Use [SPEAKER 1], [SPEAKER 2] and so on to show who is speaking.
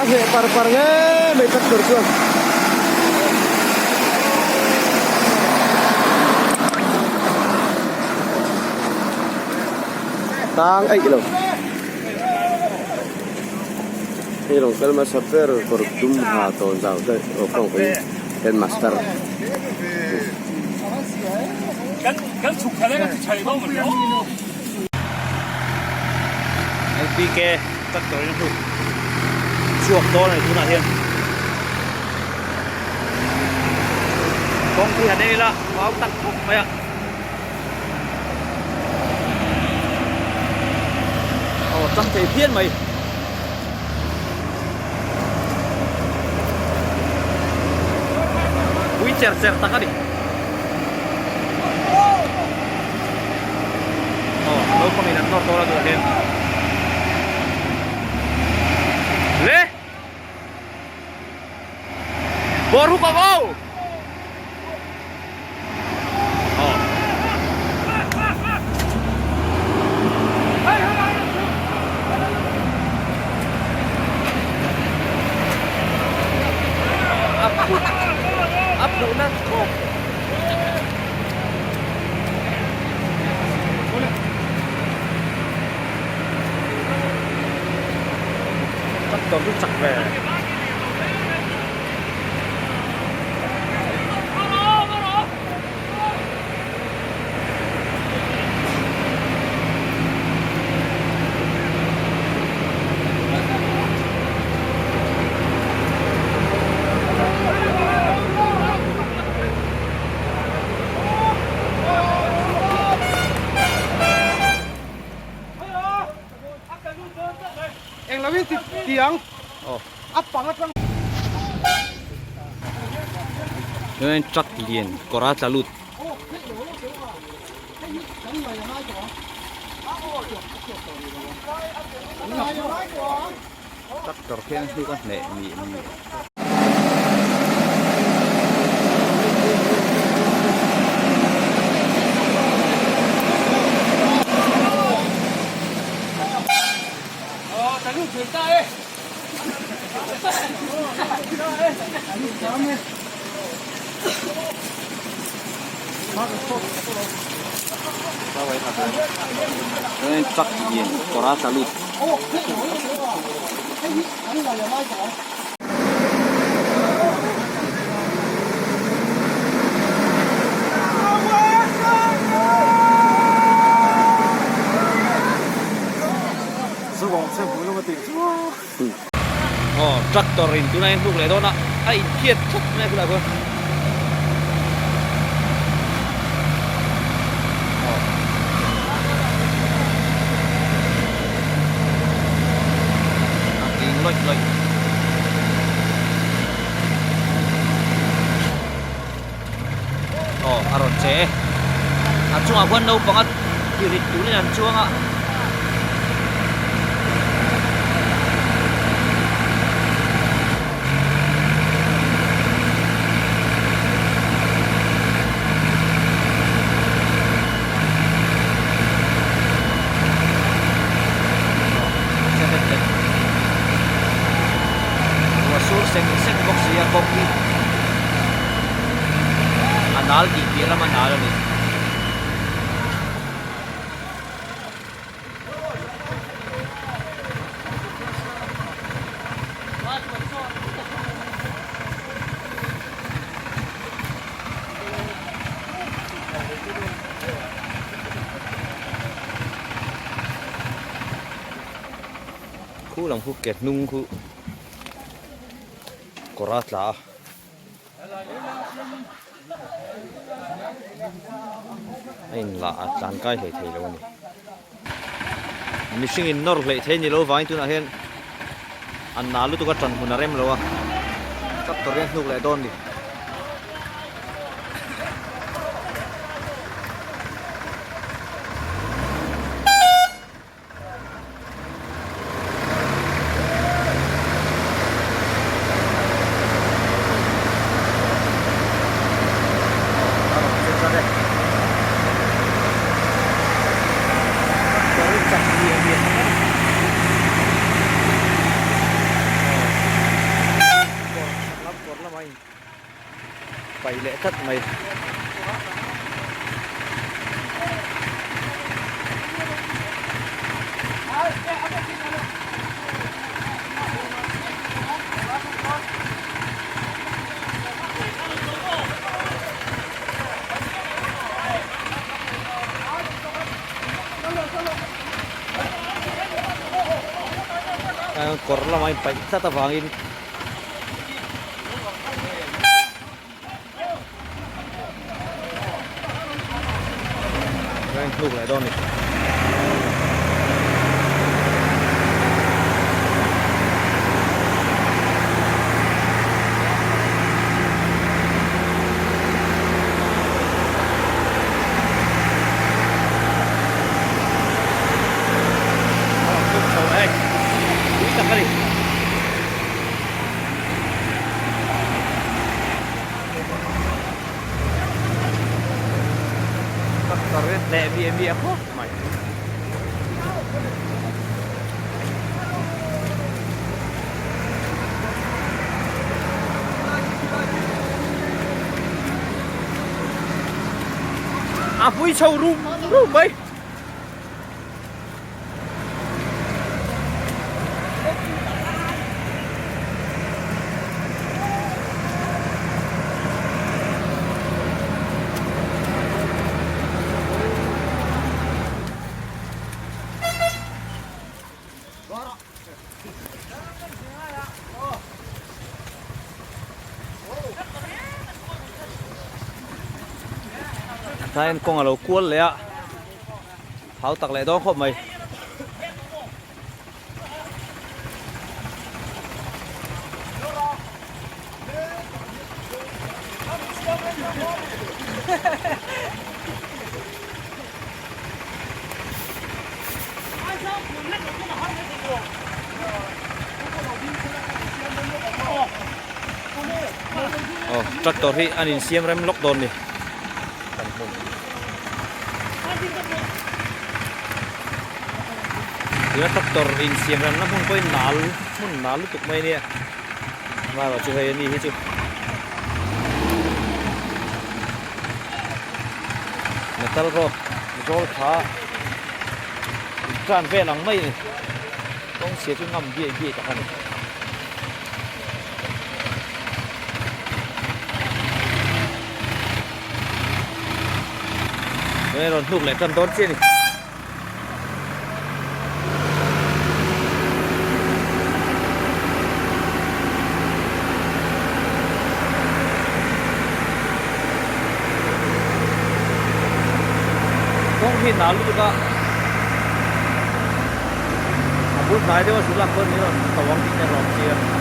[SPEAKER 1] A hneh par par hle mai tractor chuan. Tang eih lo. Hei rawn kal hmasa ber kawr dum ha tawn zau daih aw kawng pui headmaster.
[SPEAKER 2] LPK tractor in a hnuk chhuak dawn a ni tunah hian kawng khi han en ila mau tak khawp mai a aw tang thei phian mai. Pui cher cher tak a ni. Aw naupang in an nawr dawn a duh hian. Le! Bawr huk ang aw! Aw. A phuh na khawp. Tractor chu chak ve. Chuan truck lian kawr a tla lut. Tractor khian hnuk a hneh ni ni. Truck lian kawr a tla lut. Aw tractor in tunah hian hnuk leh dawn a a inthiat thut mai a khulai khuan aw a king lawih lawih aw a rawn che e a chungah khuan naupang a tirit turin an chuang a. Ruah sur sek sek bawk si a kawng hi a nal tih piah lama nal a ni. Khu lam khu ke hnung khu kawr a tla a. A in lah a tlan kai hlei thei lo a ni. Mihring in nawr hleih thei ni lo vangin tunah hian an na lutuk a tan hmun a rem lo a, tractor hian hnuk leh dawn a ni. paih leh tlat mai. Kawr lama inpaih tlat avangin Ka inhnuk leh dawn a ni. Tractor hi hneh miah miah khawp mai. A pui chho rum rum mai. Tlaiin kawng a lo kual leh a. Thau tak leh dawn khawp mai. Aw tractor hi an insiam rem lawk dawn ni. Tuna tractor insiam remna hmun pawhin nal hmun nal lutuk mai ania amaherawh chu hei ani hi chu metal rod roll kha tan vel ang mai a ni kawng chhia chu ngam biai biai tak a ni. Hei rawn hnuk leh tan dawn chiah a ni. Kawng hi nal lutuk a, a bul hnai deuh a zul ah khuan min rawn tho ang tih te a rawn chiang.